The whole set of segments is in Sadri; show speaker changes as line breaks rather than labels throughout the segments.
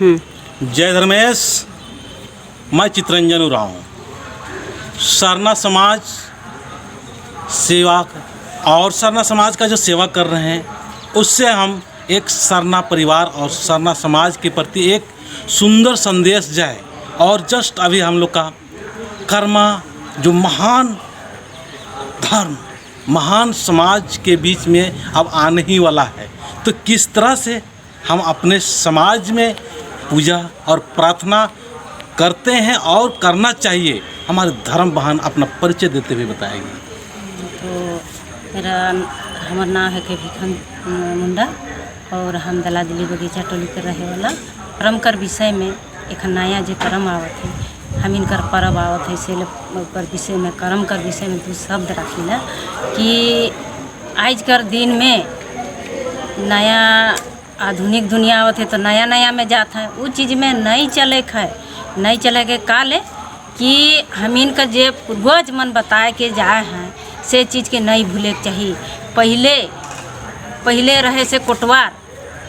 जय धर्मेश। मैं चितरंजन उरांव, सरना समाज सेवा और सरना समाज का जो सेवा कर रहे हैं, उससे हम एक सरना परिवार और सरना समाज के प्रति एक सुंदर संदेश जाए। और जस्ट अभी हम लोग का कर्मा जो महान धर्म, महान समाज के बीच में अब आने ही वाला है, तो किस तरह से हम अपने समाज में पूजा और प्रार्थना करते हैं और करना चाहिए, हमारे धर्म बहन अपना परिचय देते हुए बताएंगे।
तो मेरा हमार नाम है के भिखन मुंडा और हम दला दिल्ली बगीचा टोली के रहे वाला। करम कर विषय में एक नया जे करम आवत है, हम इनकर परब आवत है, से कर विषय में, करम कर विषय में दो शब्द रखिला कि आज कर दिन में नया आधुनिक दुनिया आवत है तो नया नया में जात है, वो चीज़ में नहीं चले है। नहीं चले के काले कि हमीन का जे पूर्वज मन बताए के जाए हैं, से चीज़ के नहीं भूले के चाहिए। पहले पहले रहे से कोटवार,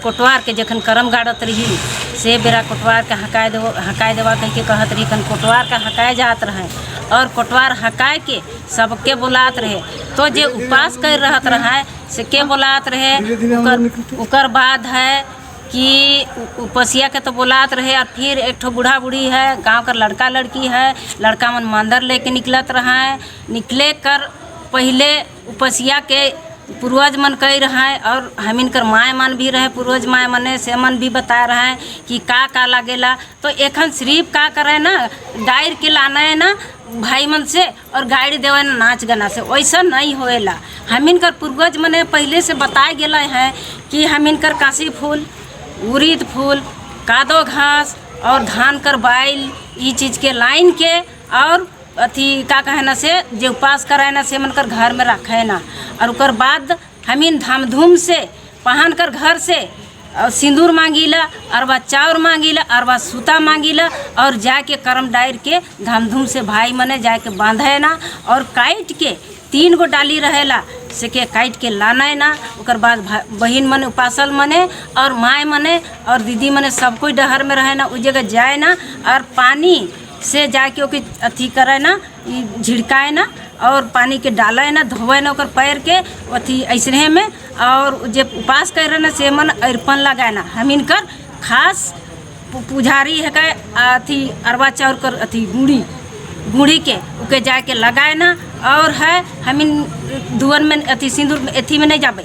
कोटवार के जखन करम गाड़त रही, से बेरा कोटवार के हकाए देवो, हकाए देवा कह के कहत रही। कन कोटवार का हकाए जात रहे और कोटवार हकाए के सबके बुलात रहे, तो जे उपवास कर रहत रहे से के बुलात रहे। उकर उकर बाद है कि उपसिया के तो बुलात रहे और फिर एक ठो बूढ़ा बूढ़ी है, गांव का लड़का लड़की है, लड़का मन मांदर लेके निकलत रहा है। निकले कर पहले उपसिया के पूर्वज मन कह रहा है और हमिन कर माए मन भी रहे, पूर्वज माए मने से मन भी बता रहा है कि का का लागेला। तो एखन सिर्फ का करे ना, डायर के लाना है ना भाई मन से और गाड़ी देवे ना नाच गाना से, वैसा नहीं होएला। हमिन कर पूर्वज मने पहले से बताए गेला है कि हमिन कर काशी फूल, उड़ीद फूल, कादो घास और धान कर बाइल, ई चीज़ के लाइन के और अथी का कहना से जे उपवास कराए ना से मन कर घर में रखे ना। और ओकर बाद हमीन धाम धूम से पहन कर घर से और सिंदूर मांगीला, अरबा चाउर मांगीला, अरबा सूता मांगीला और जाके करम डायर के धाम धूम से भाई मने जाके बांधे ना और काट के तीन गो डाली रहेला से के काट के लाना ना। ओकर बाद बहिन मने उपासल मने और माए मने और दीदी मने सब कोई डहर में रहे ना, उ जगह जाए ना और पानी से जाके ओके अथी करे ना, ई झिड़काए ना और पानी के डाले ना, धोवे ना ओकर पैर के अथी ऐसने में। और जे उपवास करे ना से मन अरिपन लगाए ना। हम इनकर खास पुजारी है के अथी अरवा चाउर कर अथी गुड़ी गुड़ी के ओके जाके लगाए ना। और है हम इन धुअन में अथी सिंदूर में अथी में नहीं जाबे,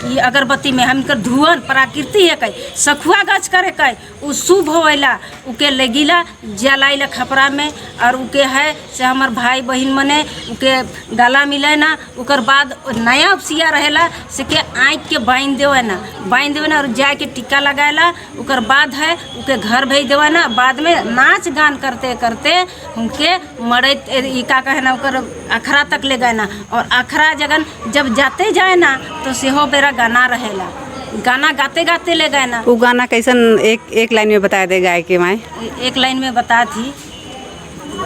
ई अगरबत्ती में। हम कर धुअन प्रकृति है कई सखुआ गाछ करे कई उ शुभ होएला, उके लेगिला जलाइला खपरा में और उके है से हमार भाई बहिन मने उके गला मिले ना। उकर बाद नया उपसिया रहेला से के आँख के बांध देवे ना, बांध देवे ना और जाके टीका लगाएला। उकर बाद है उके घर भेज देवे ना। बाद में नाच गान करते करते उनके मरे ई का कहे ना ओकर अखरा तक ले गए ना। और अखरा जगन जब जाते जाए ना तो सेहो बेरा गाना रहेला, गाना गाते गाते ले गए ना।
वो गाना कैसन, एक एक लाइन में बता दे गाय के माए।
एक लाइन में बता थी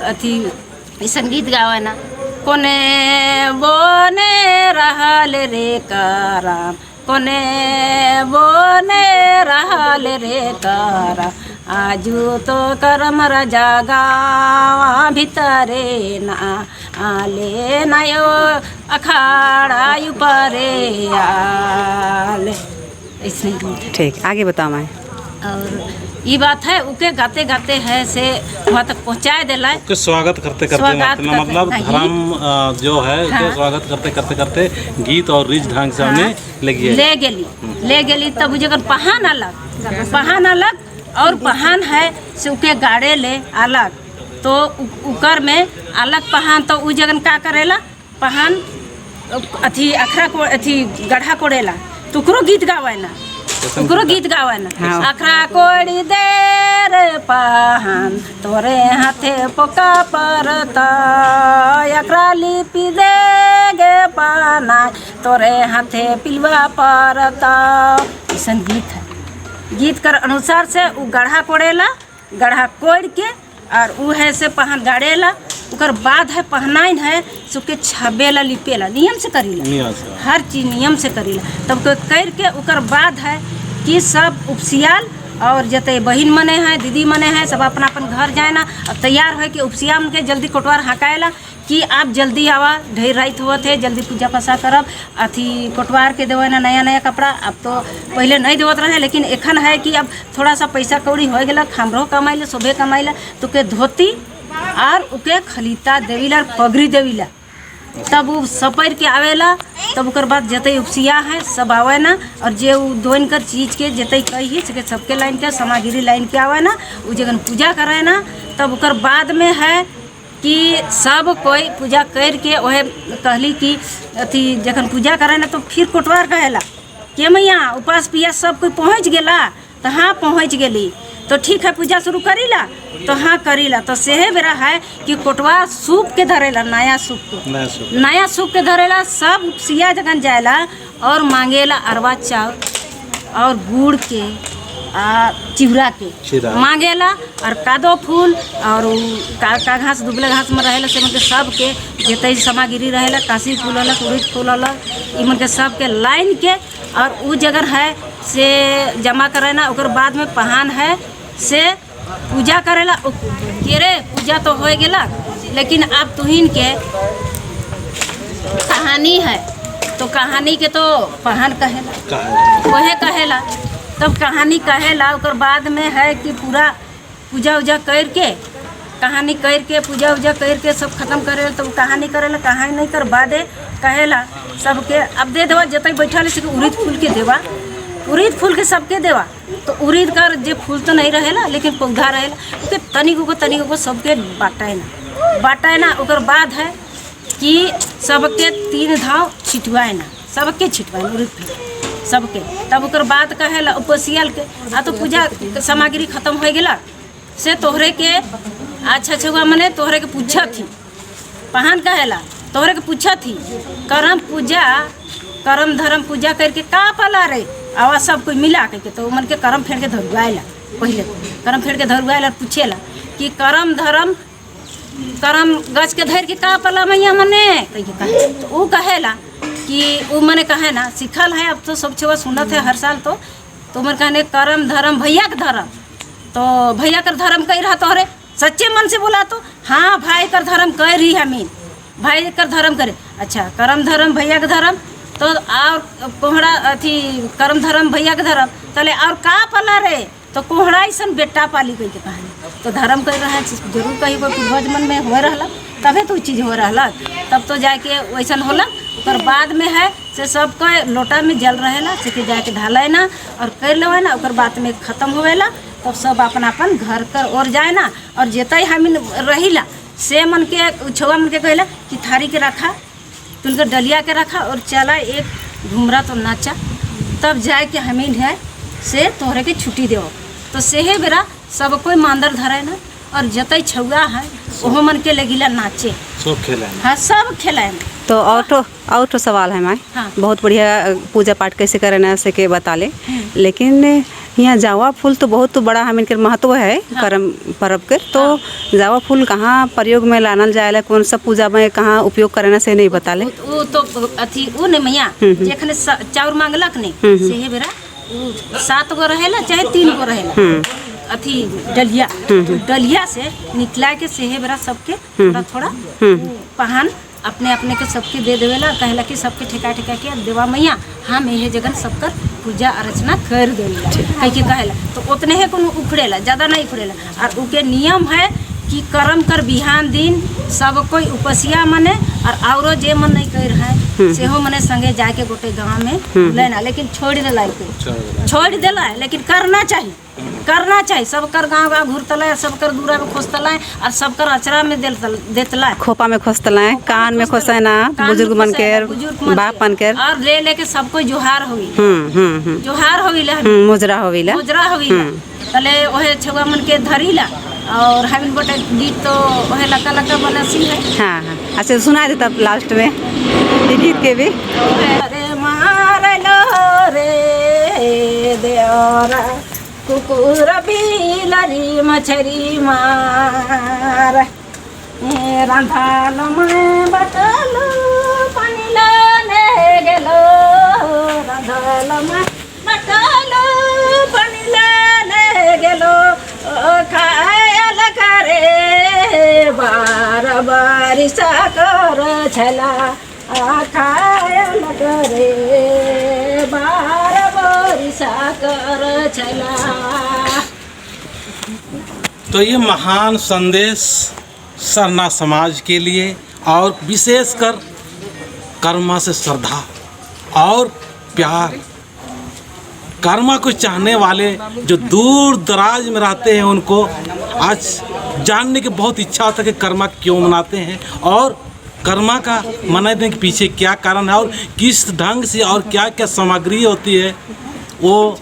अथी ई संगीत गावे ना, कोने बोने रहल रे कराम, कोने बोने रहल रे करा, आजू तो करम राजा गावा भीतरे ना आले नयो अखाड़ा ऊपरे आले। ऐसने गीत है।
ठीक, आगे बताओ माए।
और ये बात है उके गाते गाते है से वहाँ तक पहुँचाए दिला।
के स्वागत करते करते
स्वागत
मतलब
करते-
मतलब
हाँ,
धर्म जो है के स्वागत करते करते करते गीत और रीच ढंग से हमने ले गए।
ले गेली, ले गेली तब उ जगह पहान अलग, पहान अलग और पहान है से उके गाड़े ले अलग, तो उकर में अलग पहान। तो उ जगह का करेला, पहान अथी अखरा को अथी गढ़ा कोड़ेला तो उकरो गीत गावे ना, उकरो गीत गावे ना। अखरा कोड़ी दे रे पहान तोरे हाथे पोका परता, अखरा लिपि दे गे पाना तोरे हाथे पिलवा परता। ऐसन गीत है। गीत कर अनुसार से उ गढ़ा कोड़ेला, गढ़ा कोड़ के और उ है से पहन गाड़ेला। ओकर बाद है पहनाइन है से ओके छाबेला लिपेला, नियम से करीला।
नियम से।
हर चीज नियम से करीला। तब के कर के ओकर बाद है कि सब उपसियाल और जते बहिन मने हैं, दीदी मने हैं, सब अपना अपन घर जाए ना। अब तैयार हो के उपसिया के जल्दी कोटवार हकाएला कि आप जल्दी आवा, ढेर रात होत है, जल्दी पूजा पासा करब। अथी कोटवार के देवे ना नया नया कपड़ा। अब तो पहले नहीं देवत रहे, लेकिन एखन है कि अब थोड़ा सा पैसा कौड़ी हो गया, हमरो कमाइले, सुबह कमाइला, तो के धोती और उके खलीता देवीला और पगड़ी देवीला। तब वो सपैर के आवेला, तब ओकर बाद जते उपसिया है सब आवे ना, और जे उ दोन कर चीज के जते कही से सबके लाइन के सामग्री लाइन के आवे ना, उ जगन पूजा करे ना। तब ओकर बाद में है कि सब कोई पूजा कर के ओहे कहली कि अथी जखन पूजा करे ना तो फिर कोटवार कहेला के मैया उपास पिया सब कोई पहुँच गेला, तो हाँ पहुँच गेली, तो ठीक है पूजा शुरू करीला, तो हाँ करीला। तो सेहे बेरा है कि कोटवा सूप के धरेला, नया सूप के,
नया सूप,
नया सूप के धरेला। सब सिया जगन जाएला और मांगेला अरवा चाउर और गुड़ के आ चिवड़ा के
चिरा।
मांगेला, और कादो फूल और उ का घास दुबले घास में रहेला से मन के सब के जते सामग्री रहेला, काशी फूल अलग, उड़ीद फूल अलग, ई मन के सब के लाइन के और उ जगह है से जमा करे ना। ओकर बाद में पहान है से पूजा करेला। के रे पूजा तो हो गेला, लेकिन अब तुहिन के कहानी है तो कहानी के तो पहान कहेला, वहे कहेला। तब कहानी कहेला। ओकर बाद में है कि पूरा पूजा उजा करके कहानी करके पूजा उजा करके सब खत्म करेला, तो कहानी करेला। कहानी नहीं कर बादे कहेला सबके अब दे देवा जते बैठल है से उड़ीद फूल के देवा, उड़ीद फूल के सबके देवा। तो उड़ीद कर जे फूल तो नहीं रहेला लेकिन पौधा रहेला, ओके तनिक को तनिक को सबके बांटाए ना, बांटाए ना। ओकर बाद है कि सबके 3 धाव छिटवाए ना, सबके छिटवाए उड़ीद फूल सबके। तब ओकर बाद कहेला उपसियल के आ तो पूजा सामग्री खत्म हो गेला से तोहरे के अच्छा छुआ मने तोहरे के पूछा थी, पहान कहेला तोहरे के पूछा थी करम पूजा करम धर्म पूजा करके का पला रे आवा सब कोई मिला के। तो मन के करम फेर के धरुआएला, पहले करम फेर के धरुआएला, पूछेला कि करम धर्म करम गछ के धर के का पला मैया मने कहे। तो वो कहेला कि वो मने कहे ना सिखल है, अब तो सब छुआ सुनत है हर साल। तो मन कहने करम धर्म भैया के धर्म, तो भैया कर धर्म कह रहा तोहरे सच्चे मन से बोला तो हाँ भाई कर धर्म कह रही हमीन, भाई कर धर्म करे। अच्छा करम धर्म भैया के धर्म तो और कोहड़ा अथी करम धर्म भैया के धर्म तले और का पला रे, तो कोहड़ा ऐसा बेटा पाली गई के कहानी। तो धर्म कर रहा है जरूर कहीं कोई पूर्वज मन में हो रहा तभे तो चीज़ हो रहा, तब तो जाके वैसन होला। ओकर बाद में है से सबके लोटा में जल रहेला से के जाके ढाले ना और कर लेवे ना। ओकर बाद में खत्म होवेला तब सब अपन अपन घर कर और जाए ना। और जतई हम रहिला से मन के छुआ मन के कहला कि थारी के रखा, तुनकर डलिया के रखा और चला एक घुमरा तो नाचा, तब जाए के हमीन है से तोहरे के छुट्टी देव। तो सेहे बेरा सब कोई मांदर धरे ना और जतई छुआ है ओहो मन के लगिला नाचे,
सब खेला,
हाँ सब खेला।
तो और तो सवाल है माए।
हाँ।
बहुत बढ़िया पूजा पाठ कैसे करना से के बता ले, लेकिन यहाँ जावा फूल तो बहुत बड़ा हमिन के महत्व है।
हाँ।
करम पर्व के तो
हाँ।
जावा फूल कहाँ प्रयोग में लानल जाएला, कौन सा पूजा में कहाँ उपयोग करना से नहीं बता ले।
वो तो अथी वो नहीं मैया जखने चाउर मांगलक नहीं सेहे बेरा उ 7 गो रहेला चाहे 3 गो रहेला अथी डलिया, डलिया से निकला के सेहे बेरा सबके थोड़ा थोड़ा पहान अपने अपने के सबके दे देवेला, कहला कि सबके ठेका ठेका के देवा मैया हम यह जगन सबकर पूजा अर्चना कर देला कह के कहेला। तो उतने ही कोनो उखड़ेला, ज़्यादा नहीं उखड़ेला। और उके नियम है कि करम कर बिहान दिन सब कोई उपसिया मने और औरो जे मन नहीं कर रहा है सेहो मने संगे जाके गोटे गांव में लेना, लेकिन छोड़ देला, छोड़ देला, लेकिन करना चाहिए, करना चाहिए। सबकर गांव गांव घूरतला, सबकर दूरा में खोजतला और सबकर अचरा में देतला,
खोपा में खोजतला, कान में खोसेना, बुजुर्ग मन के बाप मन के
और ले लेके सबको जोहार होई, जोहार होइला,
मुजरा होइला,
मुजरा होइला तले ओहे छुआ मन के धरीला और हमिन गोटे गीत तो ओहे लका लका बनसी है।
हाँ हाँ अच्छा सुना दे तब लास्ट में ये गीत के भी।
अरे मारलो रे देवरा कुकुर बिलरी मछरी मार रांधाल में बटलो पानी लाने गेलो, रांधाल में बटलो पानी लाने
छला खायल करे 12 बरिसा कर छला।
तो ये महान संदेश सरना समाज के लिए और विशेषकर कर्मा से श्रद्धा और प्यार, कर्मा को चाहने वाले जो दूर दराज में रहते हैं, उनको आज जानने की बहुत इच्छा होता है कि कर्मा क्यों मनाते हैं और कर्मा का मनाने के पीछे क्या कारण है और किस ढंग से और क्या क्या सामग्री होती है, वो